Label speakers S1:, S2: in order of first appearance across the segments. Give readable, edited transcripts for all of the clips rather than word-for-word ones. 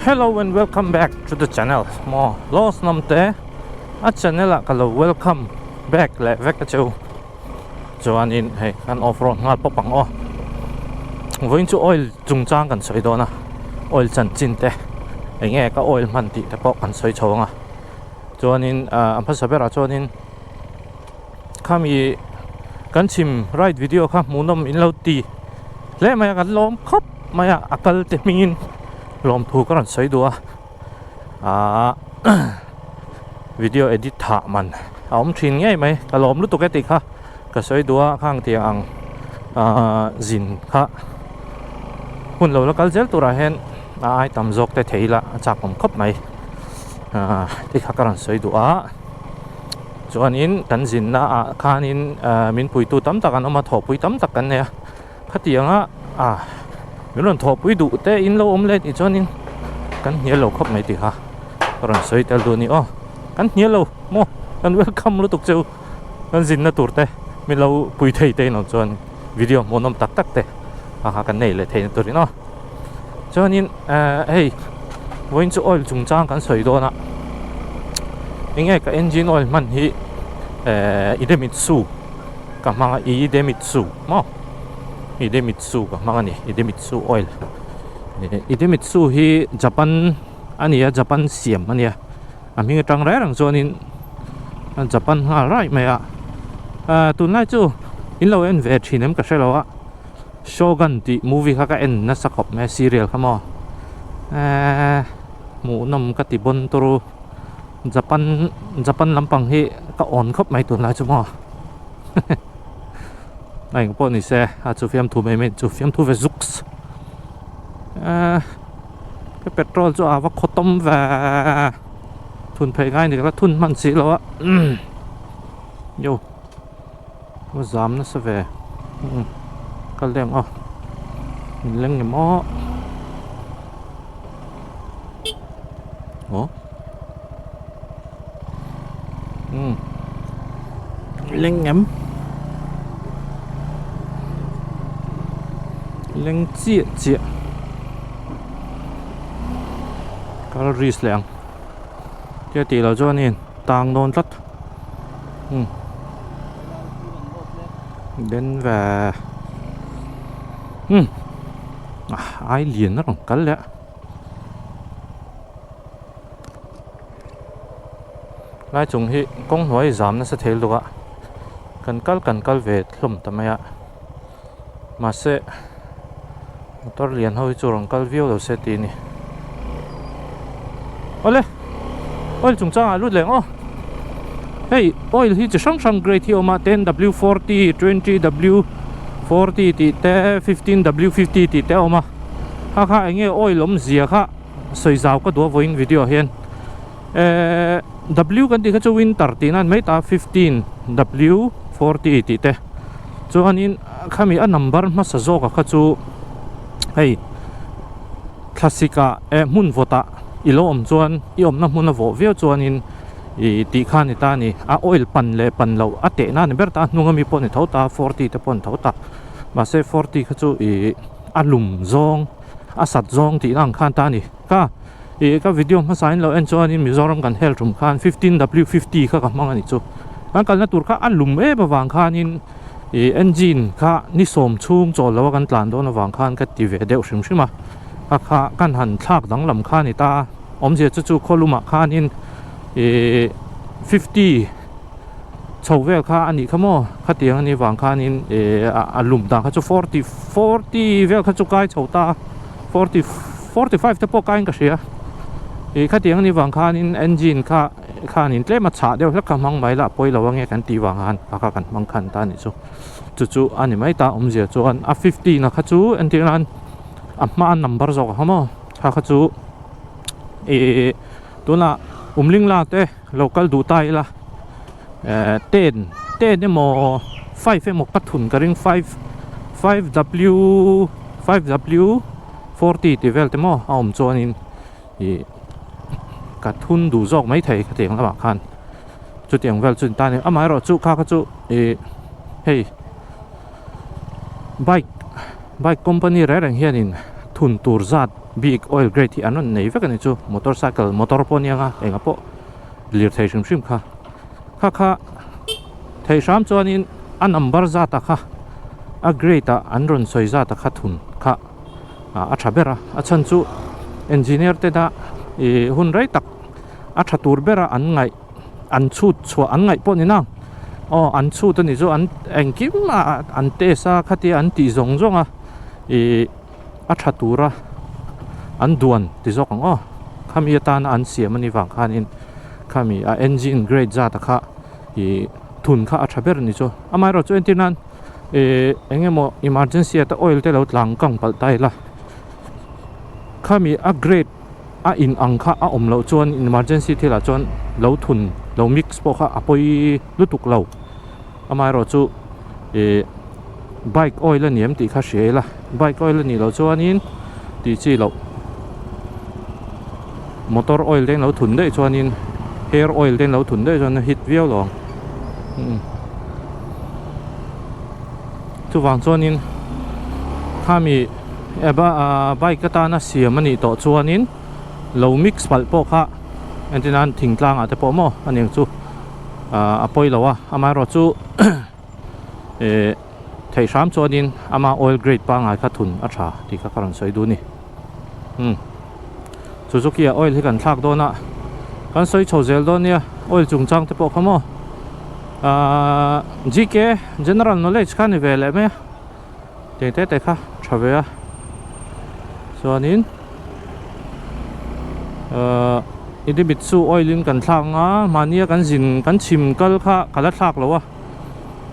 S1: Hello and welcome back to the channel maw Lost Nam te a channel ah ka lo welcome back leh vek a cheu chuanin hei kan off road nghal pawp ang aw vawiin chu oil chungchang kan sawi dawn a oil chanchin te eng nge ka oil hman tih te pawh kan sawi chho ang a chuanin ah a hmasa berah chuanin khami kan chhim ride video kha hmuhnawm in lo ti hle mai a kan lawm khawp mai a a kal te hmingin lawmthu ka rawn sawi duh a aaa video edit thah man a awm thin ngei mai ka lawm lutuk e tih kha ka sawi duh a khang tiang ang aaa zin kha hun lo la kal zel turah hian a ai tam zawk te thei ila a chak awm khawp mai aaa tih kha ka rawn sawi duh a. Chuanin kan zinna ah khanin min puitu tam tak an awm a, thawhpui tam tak kan nei a. Khatianga ah min rawn thawhpui duh te in lo awm leh tih chuanin kan hnial lo khawp mai tih kha ka rawn sawi tel duh a ni aw. Kan hnial lo maw? Kan welcome lutuk che u. Kan zinna tur te min lo pui thei te in awm chuan video hmuhnawm tak tak te a kha kan nei leh theihna turin aw. Chuanin hei vawiin chu oil chungchang kan sawi dawn a enge ka engine oil hman hi idemitsu ka hmang a idemitsu maw idemitsu ka hmang a ni idemitsu oil idemitsu hi Japan a ni a Japan siam a nia a hming atang reng reng chuanin Japan nghal raih mai a tunlai chu in lo en ve thin em ka hre lo a. Shogun tih movie kha ka en nasa khawp mai a serial kha maw eee hmuhnawm ka ti bawn turu Japan Japan lampang hi ka awn khawp mai tunlai chu maw a eng pawh ni se a chu fiamthu mai mai chu fiamthu ve zuks eee ka petrol chu a va khawtawm ve thun phei ngai ni ka la thun hman si lo a yo. Ka zam nasa ve ka leng a min leng ni maw aw umm leng em leng chiah chiah kal risk leh ang tia tih loh chuanin tang dawn tlat. Um den ve um ai lian a rawn kal leh a lai chung hi kawng hnuai zam nasa thei lutuk a kan kal kan kal ve hlawm ta mai a mahse motor lian ho hi chu rawn kal viau lo se tih a ni awle oil chungchang ah lut leh ang aw hei oil hi chi hrang hrang grade hi a awm a ten w forty twenty w forty tih te fifteen w fifty tih te a awm a kha kha eng nge oil awmzia kha sawi zau ka duh a vawiin video ah hian ehh w kan tih kha chu winter tih nan mai ta fifteen w forty tih te chuanin khami a number hmasa zawk a kha chu hei thlasik ah eh hmun vawt ah i lo awm chuan i awmna hmun a vawh viau chuanin ih tih kha a ni ta a ni a oil pan leh pan loh a tehna a ni ber ta a hnung ami pawh a ni tho ta forty te pawh a ni tho ta mahse forty kha chu ih a lum zawng a sat zawng tihna ang khan ta a ni ka Ih ka video hmasa in lo en chuanin Mizoram kan hel tum khan 15W50 kha ka hmang a ni chu. Kan kalna tur kha a lum em avang khanin ih engine kha ni sawm chhung chawl lo a kan tlan dawn avang khan ka ti ve deuh hrim hrim a. A kha kan han thlak danglam kha a ni ta a, awmzia chu chu khawlumah khanin ih 50 chho vel kha a nih kha maw khatiang a nih vang khanin ih a lum dan kha chu 40 40 vel kha chu kai chho ta a 40 45 te pawh kaiin ka hria ih khatiang a nih vang khanin engine kha khanin tlem a chhah deuh hlek kha hmang mai lah pawi lo ange kan tih vang khan kha kha kan hmang khan ta a nih chu chu chu a ni mai ta awmzia chuan a 15 a kha chu entir nan a hma number zawk a kha maw kha kha chu ih tunah umlingla te lo kal duh ta ila eh ten ten emaw five emaw ka thun ka ring five five w five w forty tih vel te maw a awm chuanin ih ka thun duh zawk mai thei khatiang lamah khan chutiang vel chu ni ta a ni amaherawh chu kha kha chu ih hei bike bike company reng reng hianin thun tur zat. Bik oil grade hi an rawn nei vek a ni chu motorcycle motor pawh ania nga enga pawh lirthei hrim hrim kha kha kha thei hram chuanin a number zat ah kha a grade ah an rawn sawi zat ah kha thun kha a tha ber a a chhan chu engineer te na ih hun rei tak a tha tur ber a an ngaih an chhut chhuah an ngaih pawh ni nang aw an chhut a ni chu an engkim ah an test a khatia an tih zawng zawng a ih. A tha tura an duan ti zawk ang aw khami atana an siam anih vang khanin khami a engine grade zat a kha ih thun kha a tha ber a ni chu amaherawhchu entir nan ih eng emaw emergency ata oil te lo tlang kang palh ta ila khami a grade a in ang kha a awm loh chuan emergency thil ah chuan lo thun lo mix pawh kha a pawi lutuk lo. Amaherawhchu ih bike oil a ni em tih kha hria ila bike oil a nih loh chuanin tih chi loh motor oil te in lo thun daih chuanin hair oil te in lo thun daih chuan a hit viau lo ang chuvang chuanin khami bike atana siam a nih tawh chuanin lo mix palh pawh kha entir nan thingtlang ah te pawh maw a niang chu. Ah a pawi lo a amaherawh chu eh theih hram chuanin ama oil grade pangngai kha thun a tha tih kha ka rawn sawi duh a ni umm Suzuki ah oil hi kan thlak dawn a kan sawi chho zel dawn nia oil chungchang te pawh kha maw ah G_K general knowledge kha ni ve leh mai a teng te te kha tha ve a chuanin ahh Idemitsu oil in kan thlak ang a mahnia kan zin kan chhim kal kha ka la thlak lo a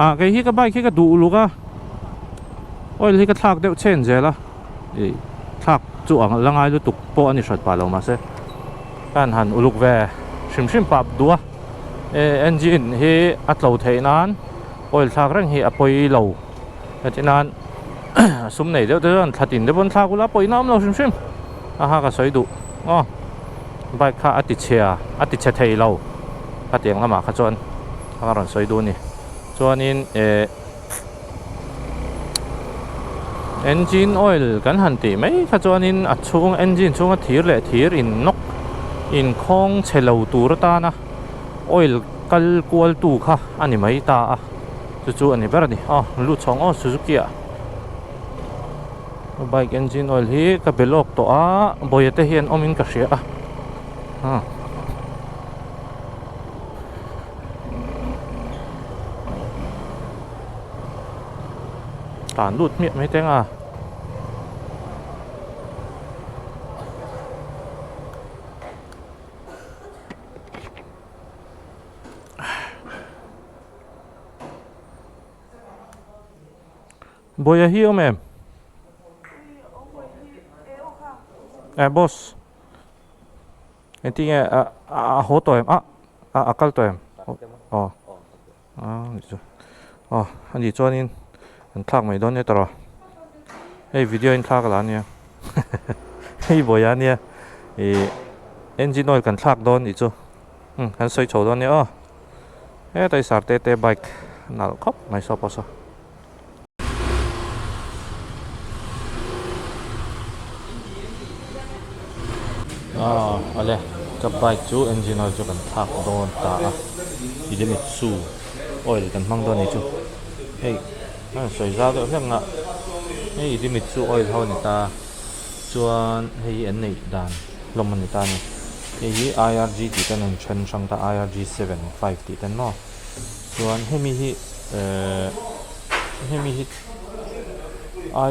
S1: ah kei hi ka bike hi ka duh uluk a oil hi ka thlak deuh chhen zel a ih thlak chu ang la ngai lutuk pawh a ni hrat pah lo mahse ka han han uluk ve hrim hrim pah duh a engine hi a tlo theih nan oil thlak reng hi a pawi lo. Heti nan sum nei deuh te chuan thla tin te pawn thlak ula pawhin a awm lo hrim hrim a ha ka sawi duh aw bike kha a ti chhia a ti chhe thei lo khatiang lamah kha chuan a rawn sawi duh a ni chuanin eh engine oil kan han tih mai kha chuanin a chhung engine chhunga thir leh thir in nawk in khawng chhe lo tur atana oil kal kual tu kha a ni mai ta a. Chu chu a ni ber a ni aw lut chhawng aw Suzuki ah bike engine oil hi ka be lawk tawh a bawia te hian awm in ka hria a ah tlan lut hmiah mai teng a. Bawiha hi awm em? Eh boss engtin nge a a haw tawh em a a kal tawh em aw a ni chu aw a nih chuanin an thlak mai dawn nia tawrh hei video in thlak la ania hei bawiha ania ih engine oil kan thlak dawn nih chu umm kan sawi chho dawn nia aw. Hetai sarte te bike nalh khawp mai saw pawh saw. Aw awle ka bike chu engine oil chu kan thlak dawn ta a Idemitsu oil kan hmang dawn a ni chu hei a rawn sawi zau deuh hlek a hei Idemitsu oil ho a ni ta chuan hei hi an neih dan hlawm a ni ta a ni. Hei hi IRG tih ten an then hrang ta IRG 75 tih ten maw chuan hemi hi ehh hemi hi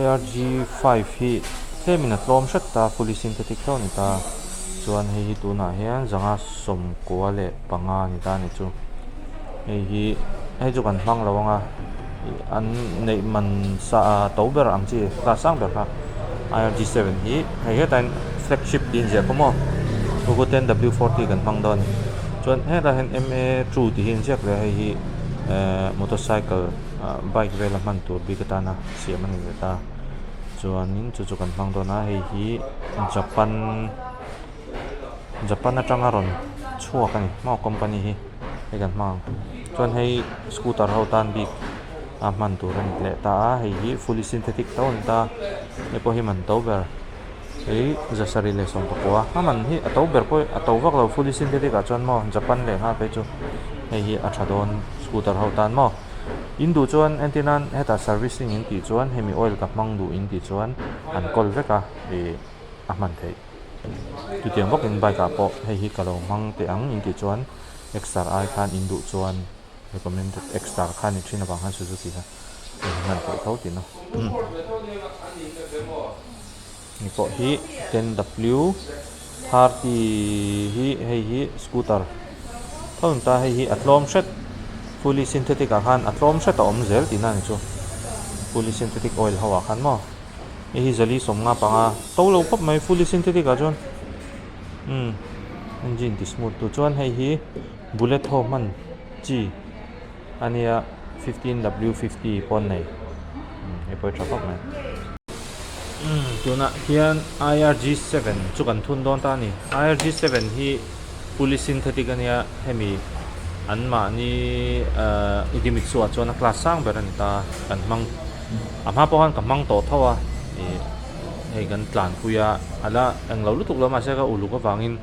S1: IRG 5 hi tlemin a tlawm hret ta fully synthetic tho a ni ta chuan hei hi tunah hian zanga sawmkua leh panga a ni ta a ni chu hei hi hei chu kan hmang lo ang a an neih man sa to ber ang chi class sang ber kha IRG 7 hi hei hetah hian flagship tih a inziah kawm aw Google ten W 40 kan hmang dawn a ni chuan hetlaiah hian M_A 2 tih hi a inziak leh a hei hi ehh motorcycle ah bike vela hman tur bik atana siam a ni leh ta chuanin chu chu kan hmang dawn a hei hi Japan Japan atanga rawn chhuak a ni maw company hi hei kan hmang ang chuan hei scooter ho tan bik a hman tur a ni leh ta a hei hi fully synthetic tho a ni ta hei pawh hi man to ber. Hei zasarih leh sawmpakua a man hi a to ber pawh a to vak lo fully synthetic ah chuan maw Japan leh nghal phei chu hei hi a tha dawn scooter ho tan maw in duh chuan entir nan hetah servicing in tih chuan hemi oil ka hmang duh in tih chuan an kawl vek a ih a hman theih chutiang bawkin bike ah pawh hei hi ka lo hmang teh ang in tih chuan exter ai khan in duh chuan recommended exter kha ni thin avang khan Suzuki kha in hman theih tho tihna. Ni pawh hi ten W 30 hi hei hi scooter tho ni ta hei hi a tlawm hret fully synthetic ah khan a tlawm hret a awm zel tihna a ni chu fully synthetic oil ho ah khan maw hei hi zali sawmnga panga to lo khawp mai fully synthetic ah chuan umm engine ti smooth tu chuan hei hi bullet ho hman chi a nia 15 W 50 pawn nei hei pawh hi tha khawp mai. Tunah hian IRG7 chu kan thun dawn ta a ni. IRG7 hi fully synthetic a nia, hemi anmahni Idemitsu ah chuan a class sang ber a ni ta. Kan hmang, a hma pawh khan ka hmang tawh tho a, ih hei kan tlanpui a, a la englo lutuk lo mahse ka uluk avangin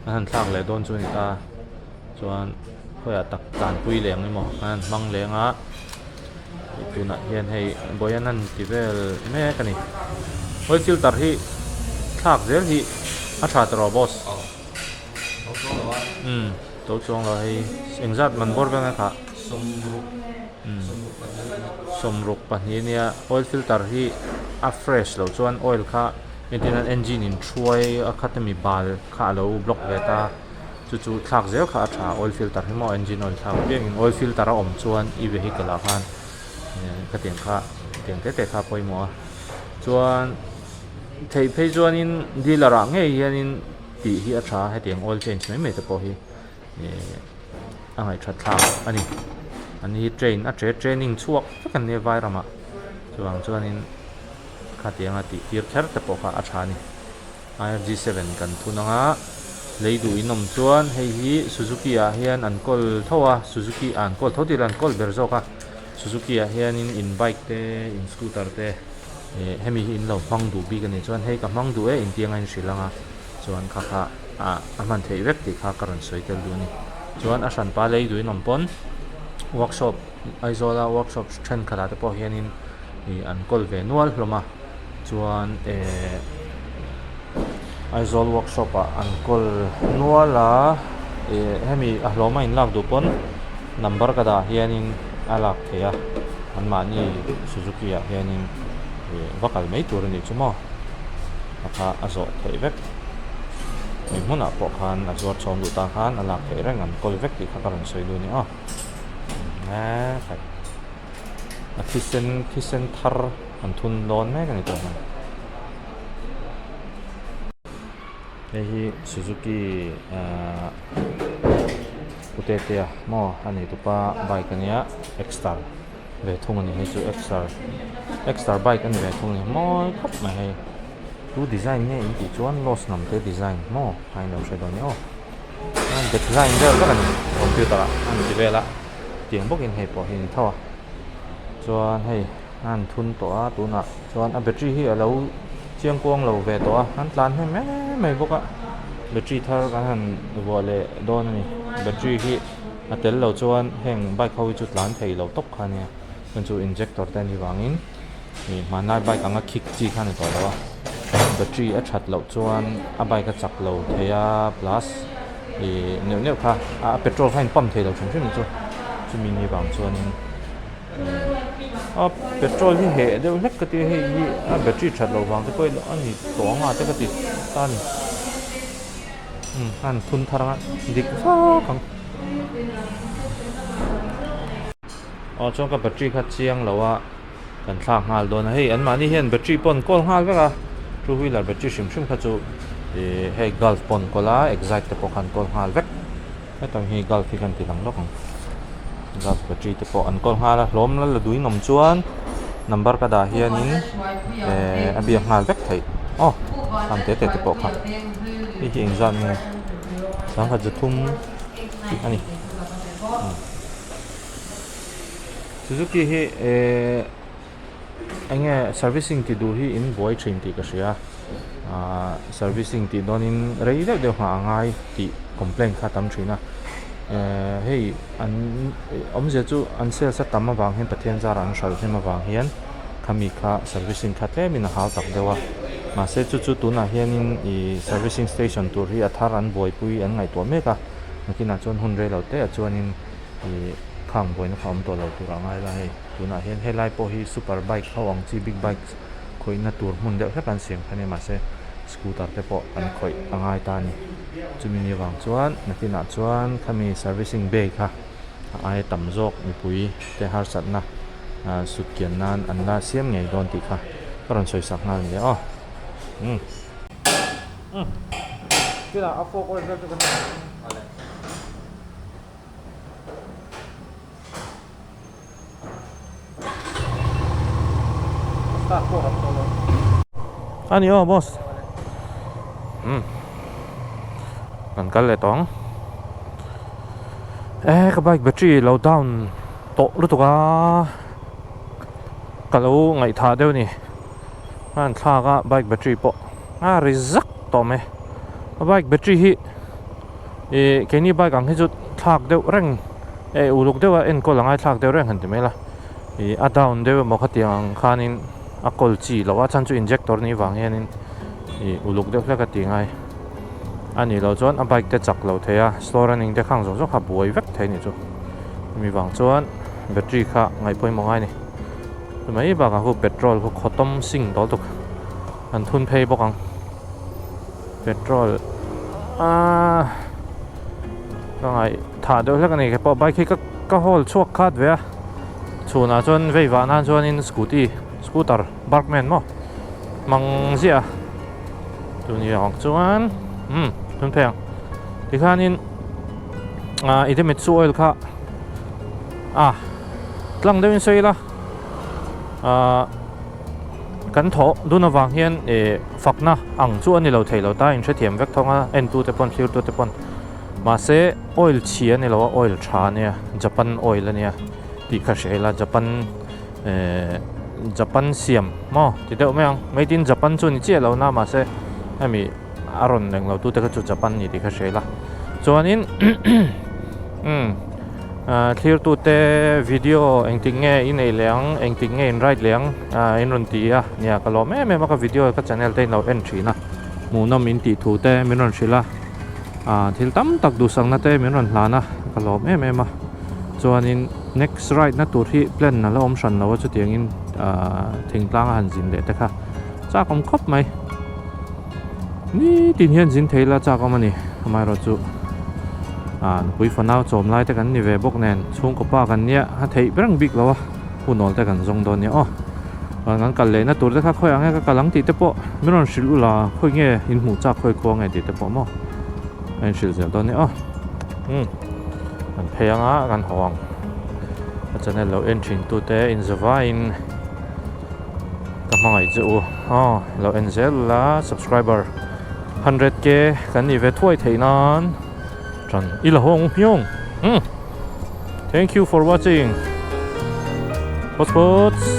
S1: kan han thlak leh dawn chu a ni ta. Chuan khawiah tak tlanpui leh ang emaw kan han hmang leng a. Tunah hian hei Boyan an ti vel mek a ni. Oil filter hi thlak zel hi a tha tawh rawh boss. Umm to chuang lo hei engzat man bawr vel nge kha. Sawmruk pahnih ania oil filter hi a fresh loh chuan oil kha entirna engine in thuai a khat ami bal kha a lo block ve ta. Chu chu thlak zel kha a tha oil filter hi maw engine oil thlak apiangin oil filter a awm chuan i vehicle ah khan khatiang kha tiang te te kha a pawimawh a chuan theih phei chuanin dealer ah ngei hianin tih hi a tha a hetiang oil change mai mai te pawh hi ihh a ngaihthat thlak a ni an hi train a tre training chhuak vek an nia vai ramah chuvang chuanin khatianga tih tir kher te pawh kha a tha a ni. IFG7 kan thun ang a, lei duh in awm chuan hei hi Suzuki ah hian an kawl tho a, Suzuki ah an kawl tho tih lah an kawl ber zawk a, Suzuki ah hianin in bike te in scooter te eh hemi hi in lo hmang duh bik a nih chuan hei ka hmang duh e intiang a in hrilh ang a, chuan kha kha ah a hman theih vek tih kha ka rawn sawi tel duh a ni. Chuan a hranpa lei duh in awm pawn workshop Aizawl a workshop thenkhat ah te pawh hianin ih an kawl ve nual hlawm a. Chuan ehh Aizawl workshop ah an kawl nual a ih hemi a hlawm a inlak duh pawn number ka dah hianin a lak theih a anmahni Suzuki ah hianin ih va kal mai tur a nih chu maw a kha a zawh theih vek mi hmunah pawh khan a zuar chhawm duh tan khan a lak theih reng an kawl vek tih kha ka rawn sawi duh a ni aw eehh. A thisen thisen thar an thun dawn mek a ni tawh ang. Hei hi Suzuki ahh Putete a maw a nei tupa bike a nia Exter ve thung a ni hei chu Exter Exter bike a ni ve thung a ni mawi khawp mai hei tu design nge in tih chuan Lost hnam te design maw kha in lo hre dawn nia aw design vel vek a ni computer ah a ni ti vel a. Tiang bawkin hei pawh hi a ni tho a chuan hei a han thun tawh a tunah chuan a battery hi a lo chiang kuang lo ve tawh a an tlan hnem em mai bawk a battery thar kan han vuah leh dawn a ni battery hi a tel lo chuan heng bike ho hi chu tlan thei lo tawp kha a nia chuan chu injector te a nih vangin ih hmanlai bike anga kick chi kha a ni tawh lo a battery a that loh chuan a bike a chak lo thei a plus ih neuh neuh kha a petrol kha a in pump thei lo hrim hrim chu chumi ni vang chuanin a petrol hi heh deuh hlek ka tia hei hi a battery that loh vang te pawh a ni tawh ang a te ka ti ta a ni umm a han thun thar ang a dik vak ang. Aw chuan ka battery kha chiang lo a kan thlak nghal dawn a hei anmahni hian battery pawh an kawl nghal vek a two wheeler battery hrim hrim kha chu ih hei gulf pawh an kawl a excite te pawh kha an kawl nghal vek hetang hi gulf hi kan ti lang lawk ang gulf battery te pawh an kawl nghal a hlawm la la duin awm chuan number ka dah hianin eh a biak nghal vek theih aw ang te te te pawh kha hei hi engzat nge sangkhat zathum a ni. Suzuki hi ehh eng nge servicing ti duh hi in buai thin tih ka hria a. Ahh servicing tih dawnin rei deuh deuh nghah a ngai tih complaint kha a tam thin a ehh hei an awmzia chu an sales a tam avang hian Pathian zarah an hralh hnem avang hian khami kha servicing kha tlemin a hau tak deuh a mahse chu chu tunah hianin ih servicing station tur hi a thar an buaipui an ngaihtuah mek a nakinah chuan hun rei lo te ah chuanin ih khang buaina kha awm tawh lo tur a ngai la hei tunah hian helai pawh hi super bike ho ang chi big bike khawihna tur hmun deuh hlek an siam kha nia mahse scooter te pawh an khawih a ngai ta a ni chumi ni avang chuan nakinah chuan khami servicing bay kha a aia tam zawk mipui te harsatna ah sut kian nan an la siam ngei dawn tih kha ka rawn sawi sak nghal nia aw umm. A ni aw boss umm kan kal leh tawh ang e ka bike battery lo down tawh lutuk a ka lo ngaihthah deuh a ni a han thlak a bike battery pawh a ri zak tawh mai a bike battery hi Ih keini bike ang hi chu thlak deuh reng eh uluk deuh a enkawl a ngaithlak deuh reng han ti mai la ih a down deuh emaw khatiang ang khanin a kawl chi loh a chhan chu injector nih vang hianin ih uluk deuh hlek a ti ngai a nih loh chuan a bike te chak lo thei a slow running te khang zawng zawng kha buai vek thei a nih chu chumi vang chuan battery kha ngaih pawimawh ngai a ni chumai bakah khu petrol khu khawtawm sing dawl tuk an thun phei bawk ang. Petrol aaa ka ngaih thah deuh hlek a ni keipawh bike hi ka ka hawl chhuak khat ve a chhunah chuan vei vah nan chuanin scooty scooter burgman maw hmang ziah a tuni ang chuan umm tun phei ang tikhanin ah idemitsu oil kha a tlang deuhin sawi ila ah. Kan thawh dun avang hian ih fakna ang chu a ni lo thei lo ta inhrethiam vek thawng a entute pawn thlirtute pawn mahse oil chhia a ni lo a oil tha a nia Japan oil a nia tih kha hria ila Japan ehh Japan siam maw ti deuh mai ang made in Japan chu a ni chiah lo na mahse hemi a rawn leng lo tute kha chu Japan a ni tih kha hria ila chuanin umm ah thlirtute video engtik nge i neih leh ang engtik nge in ride leh ang ah in rawn ti a nia ka lawm em em a ka video ka channel te in lo en thin a hmuhnawm in tih thu te min rawn hrilh a ah thil tam tak duhsakna te min rawn hlan a ka lawm em em a chuanin next ride na tur hi plan a la awm hran lo a chutiangin ah thingtlang a han zin leh te kha chak awm khawp mai. Nitin hian zin thei ila chak awm a ni amaherawh chu ah nupui fanau chawm lai te kan ni ve bawk nen chhungkaw pa kan nia a theih reng bik lo a hunawl te kan zawng dawn nia aw chuan kan kal lehna tur te kha khawi ang nge ka kal ang tih te pawh min rawn hrilh ula khawi nge in hmuh chak khawi khua nge tih te pawh maw a in hrilh zel dawn nia aw umm kan phei anga kan haw ang ka channel lo en thin tute inzawvaiin. Ka hmangaih che u aw lo en zel la subscriber 100k kan nih ve thuai theih nan tan i la hawng hmiang umm thank you for watching pots pots.